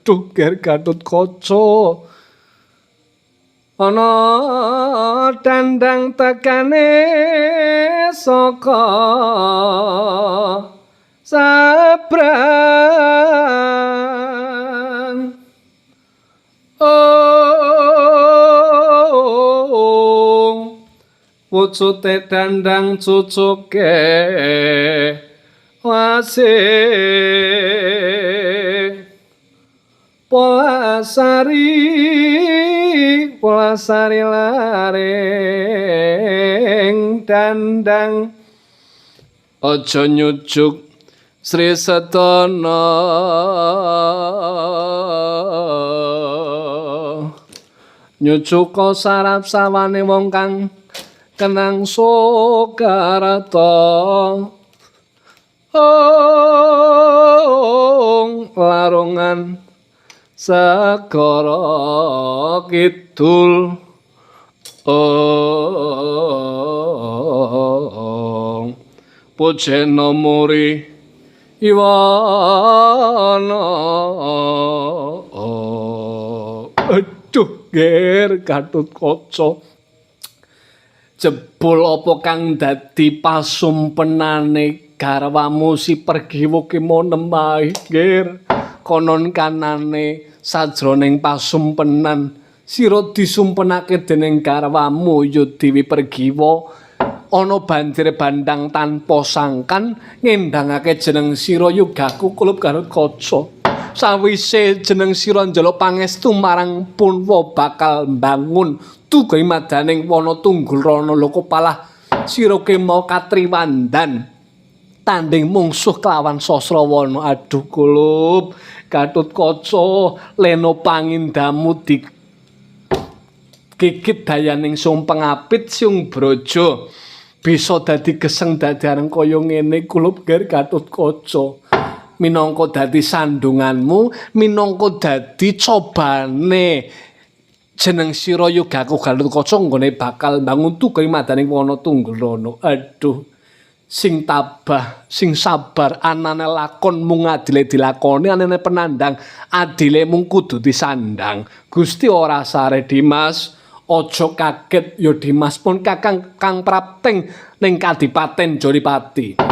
Aduh, Ger Gatotkaca. Ana dandang tekane saka sabrang. Oh, wucute dandang cucuke wase Polasari, Polasari laring dandang. Aja nyujuk Sri Setana, nyucuka sarap sawane wong kang kenang sokarata. Ong larungan segara kidul. Ong pujena muri iwana. Aduh, Ger Gatotkaca, jebul apa kang dadi pasumpenane garwamu si Pergiwa ki mau nemahi, Ger. Konon kanane sajroning pasumpenan sira disumpenake dening garwamu ya Dewi Pergiwa, ana banjir bandang tanpa sangkan ngendangake jeneng sira yugaku kulup Gatotkaca. Sawise jeneng sira njaluk pangestu marang Punwa bakal mbangun tuga madaning wana tunggul rana loka palah sira kema katriwandan tanding mungsuh kelawan Sasrawana. Aduh, kulup Gatotkaca, lena pangindamu di gigit dayaning sumpeng apit siung braja bisa dadi geseng dadi areng kaya ngene. Kulup Ger Gatotkaca, minangka dadi sandunganmu, minangka dadi cobane jeneng sira yogaku Gatotkaca nggone bakal mbangun tuga madaning wana tunggul rana. Aduh, sing tabah, sing sabar, anane lakon mung adile dilakoni, anane penandang adile mung kudu disandang. Gusti ora sare Dimas, aja kaget ya Dimas pun kakang kang prapting ning Kadipaten Jolipati.